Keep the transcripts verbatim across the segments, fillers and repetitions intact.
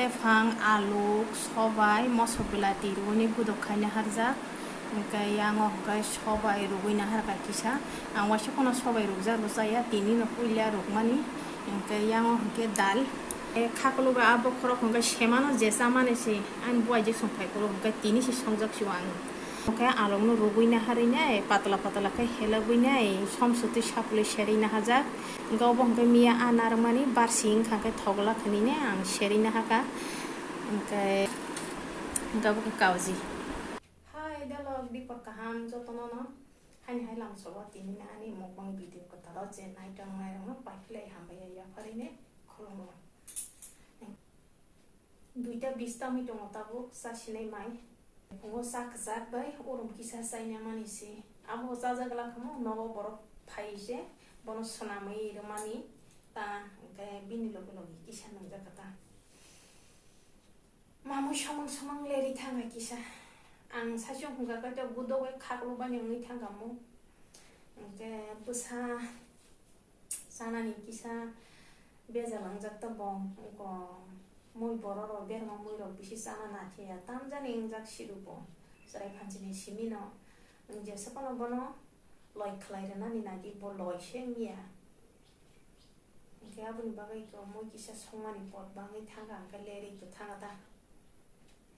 Phang, aluk, sobai, moso belati rwgwini gudok khaina harjak. Hwnkhe yango hwnkhe sobai rwgwi naharkha kisa. Ang waisa phano sobai rwkjak rw chaya, tini no puila rwkmani. Hwnkhe yango hwnkhe dal. E khaklo bai abo khorok hwnkhe semano je chamani se, ani buaijwk song phai phuru hwnkhe tini se songjak sio ang. Hwnkhe alokno rwgwi naharwi nai, patla patla khe helogwi nai, somsotwi sapulwi serwi nahajak. Hwnkhe obo hwnkhe miya a narwkmani barsi wngkha khe thogla khwnwi nai ang serwi nahakha. Hwnkhe, hwnkhe obo khe kauji. Hai dalok, dipor kaham jotono no. Haini hai lamsogo tini ani mukbang video kwtalo je naitok nairokno paiphlai hambai ya yapharwi nai khulumrok. Duita bis tangwi tongo tabuk, cha sinai mai. Phungo cha kwchak bai urum kisa chaina mani se. Abo chajak la khamu, nogo borok phai se, bono swnamwi rwmani ta, hwnkhe bini logi logi kisa nwngjak kha ta. Mamui somang somang lerwi thangkha kisa. Ang saichung hwnkha khe gudogwi khaklo bani wngwi thangkha mu. Hwnkhe bwsa chanani kisa bejal wngjak tongo, oko mui borok rok berma mui rok bisi chana naikhe ya, tamjani wngjak sidu bo chwrai phanchini simi no, wng jesa phano bono loi khlai rwnani nadi, bo loi se wngya. Hwnkhe aboni bagwi eko mui kisa songmani pot bangwi thangkha, hwnkhe lerwi bo thangkha ta.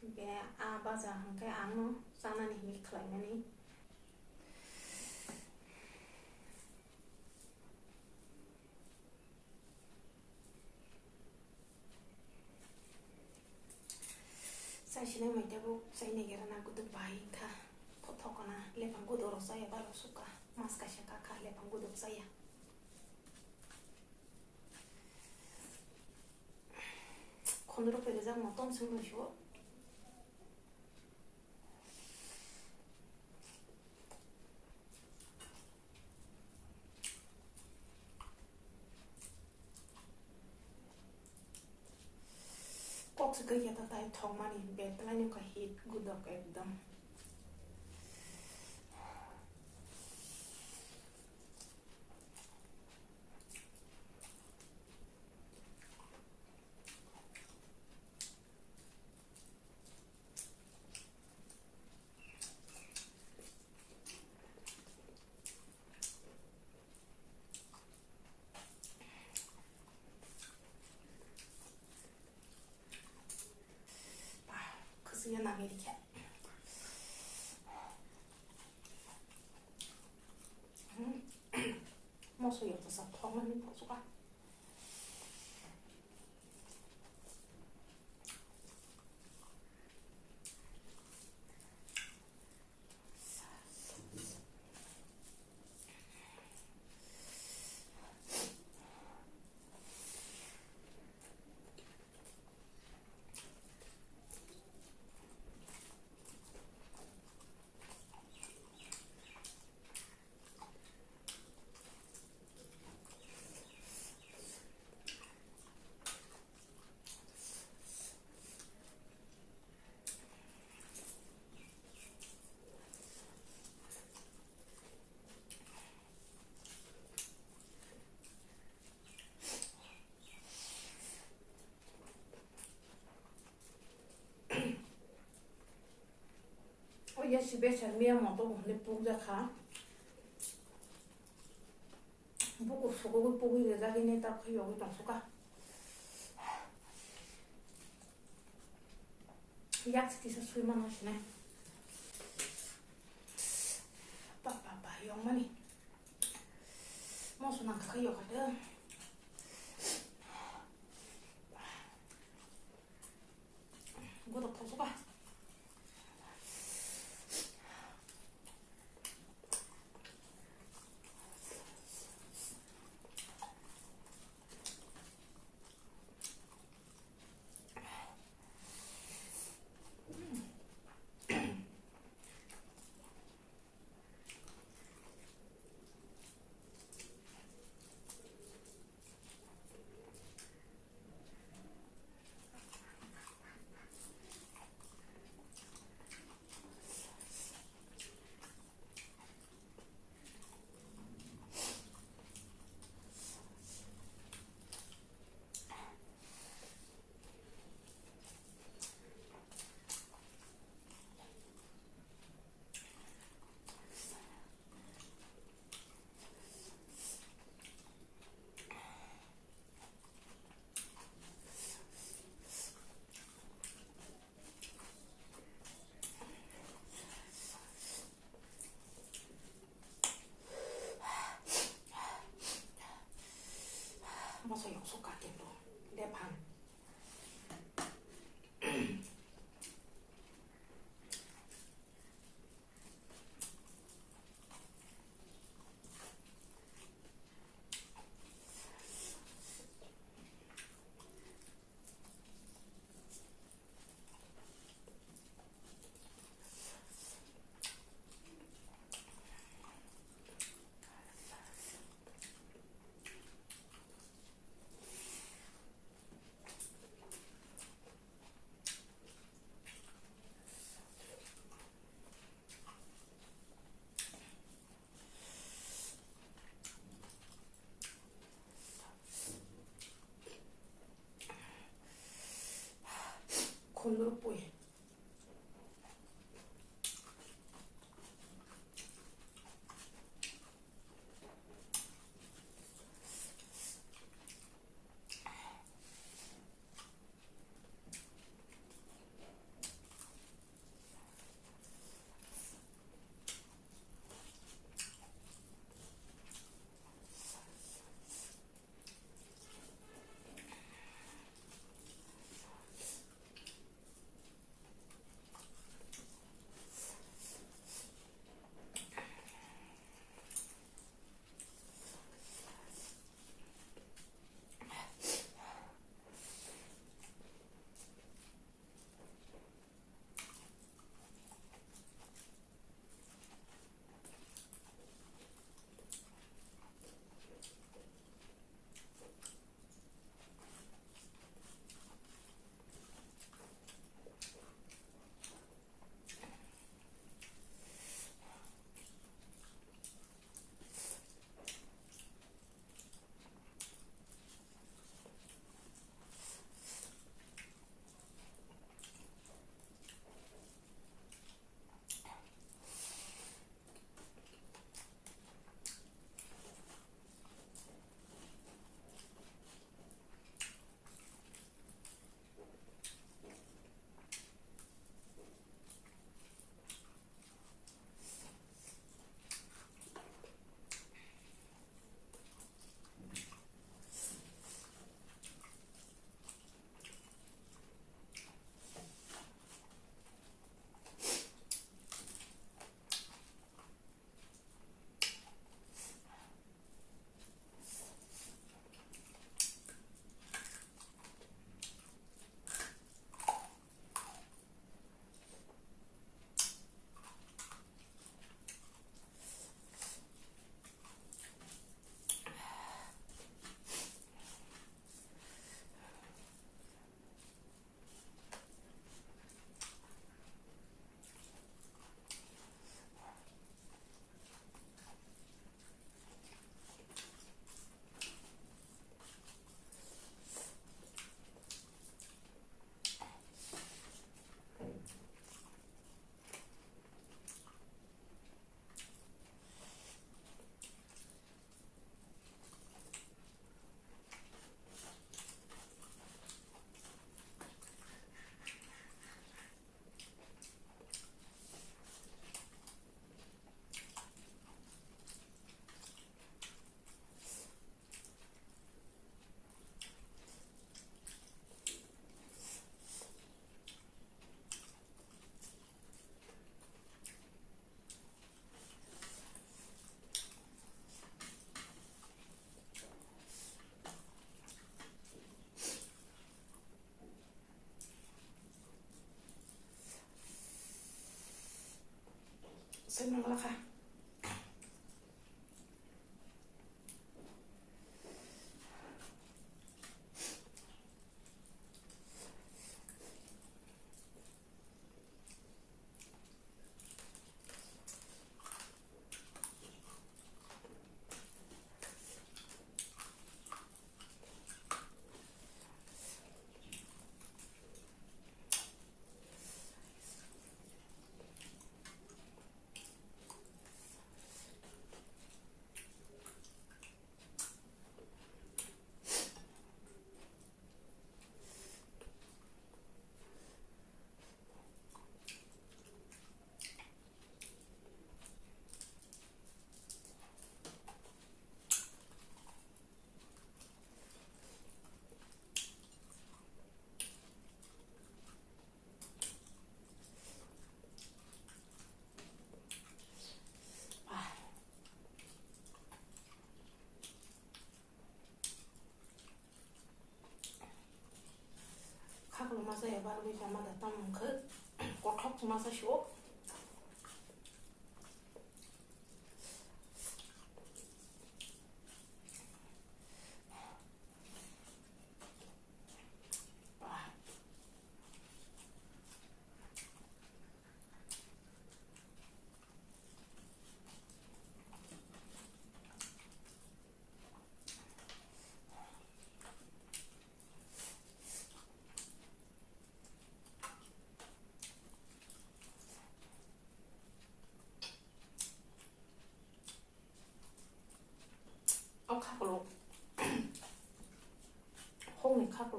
Hwnkhe a baja hwnkhe ang no chanani hinwi khlaimani. Chai sinai mai tabuk chai naigira na guduk bai wngkha. Thothok kana lephang guduk rok chaya balo sukha. Mas kaisa kakha lephang guduk chaya. Khondorok bai rijak motom song bai suo. Kok se kaiya ta tai thokmani, betlai no ka hit gudok ekdom. Kwchwia nangwi rikha. Moso yoksa thokmani posuka. O ya si besa miya moto bo hwnwi pukjak kha. Bukur sugwi pugwi rwjagwi nai ta khe yogwi tong suka. Yak se kisa sui mano sinai. Pa, pa, pa, yong mani. Moso nang kha yokha de. Gotok thok suka. Khundur pui. Swnam lakha. Khaklo masa ya barwi sama da tam khe kothok masa sio.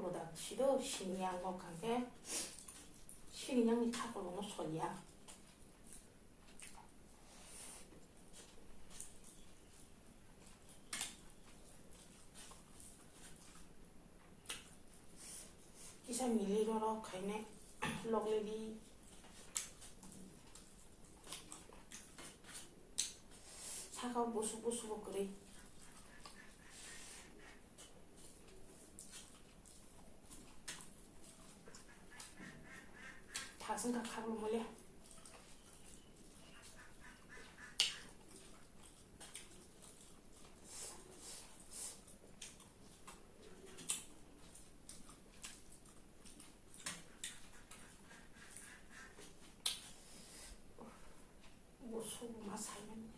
Boda sido sini yang no kangke sini yang ni khakolo no solia. Kisa mili roro khaine logle di. Saka busu busu bo kwrwi. Thasung ka khaklo mole. Bo sobo ma saimani.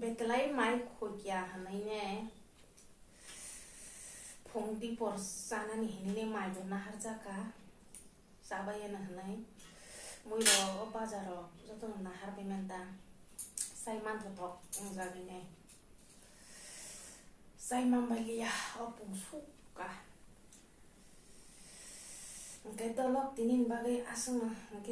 Betlai mai khukya hwnwi ne phung dipor chanani hinwi ne mai bo naharjaka, chabaiyano hwnwi. Muirok o bazaro jotono nahar bai manta, chai manthothok wngjagwi ne. Chai manbailiya o pung sukha. Hwnkhe dolok tinini bagwi aswkno hwnkhe